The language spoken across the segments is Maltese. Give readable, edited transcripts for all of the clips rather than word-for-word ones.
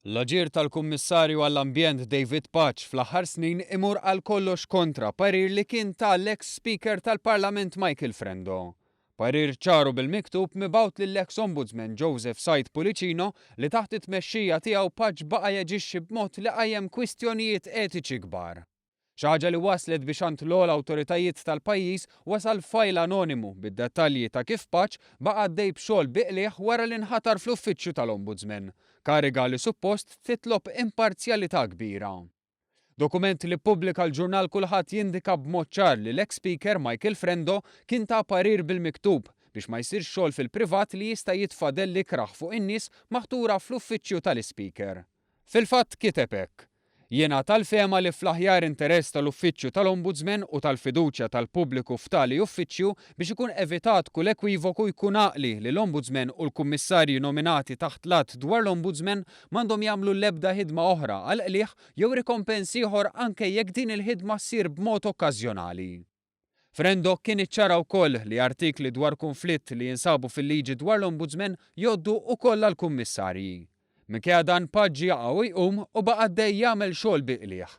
L-aġir tal-Kummissarju għall-Ambjent David Pace fl-aħħar snin imur għal kollox kontra parir li kien ta l-eks Speaker tal-Parlament Michael Frendo. Parir ċar u bil-miktub mibgħut lill-eks Ombudsman Joseph Said Pullicino li taħt it-tmexxija tiegħu Pace baqa' jaġixxi b'mod li qajjem kwistjonijiet etiċi kbar. Xi ħaġa li wasslet biex għand l-ogħla awtoritajiet tal-pajjiż wasal fajl anonimu bid-dettalji ta' kif Pace baqa' għaddej b'xogħol bi qligħ wara li nħatar fl-uffiċċju tal-Ombudsman, kariga li suppost titlob imparzjalità kbira. Dokument li ppubblika l-ġurnal Kullħadd jindika b'mod ċar li l-eks Speaker Michael Frendo kien ta parir bil-miktub biex ma jsirx xogħol fil-privat li jista' jitfa' dell ikrah fuq in-nies maħtura fl-uffiċċju tal-Ispeaker. Fil-fatt kiteb hekk, Jiena tal-fehma li fl-aħjar interess tal-Uffiċċju tal-Ombudsman u tal-fiduċja tal-pubbliku f'tali uffiċċju, biex ikun evitat kull ekwivoku jkun għaqli li l-Ombudsman u l-Kummissarji nominati taħt l-Att dwar l-Ombudsman m'għandhom jagħmlu l-ebda ħidma oħra għal qligħ jew rikompens ieħor anke jekk din il-ħidma ssir b'mod okkażjonali. Frendo kien iċċara wkoll li artikli dwar kunflitt li jinsabu fil-liġi dwar l-Ombudsman jgħoddu ukoll għall-Kummissarji. Minkejja dan Paġġi jaqa' u jqum u baqa' għaddej jagħmel xogħol bi qligħ.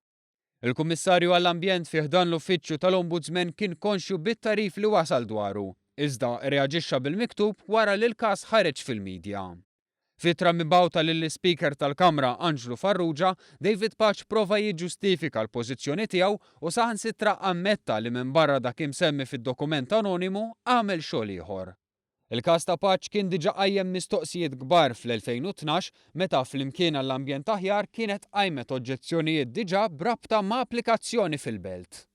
Il-Kummissarju għall-Ambjent fi ħdan l-Uffiċċju tal-Ombudsman kien konxju bit-tagħrif li wasal dwaru, iżda rreaġixxa bil-miktub wara li l-każ ħareġ fil-media. F'ittra mibgħuta lill-Ispeaker tal-Kamra Anġlu Farrugia, David Pace prova jiġġustifika l-pożizzjoni tiegħu u saħansitra ammetta li minbarra dak imsemmi fid-dokument anonimu għamel xogħol ieħor. Il-każ ta' Pace kien diġà qajjem mistoqsijiet kbar fl-2012 meta Flimkien għall-Ambjent Aħjar kienet qajmet oġġezzjonijiet diġà b'rabta ma' applikazzjoni fil-Belt.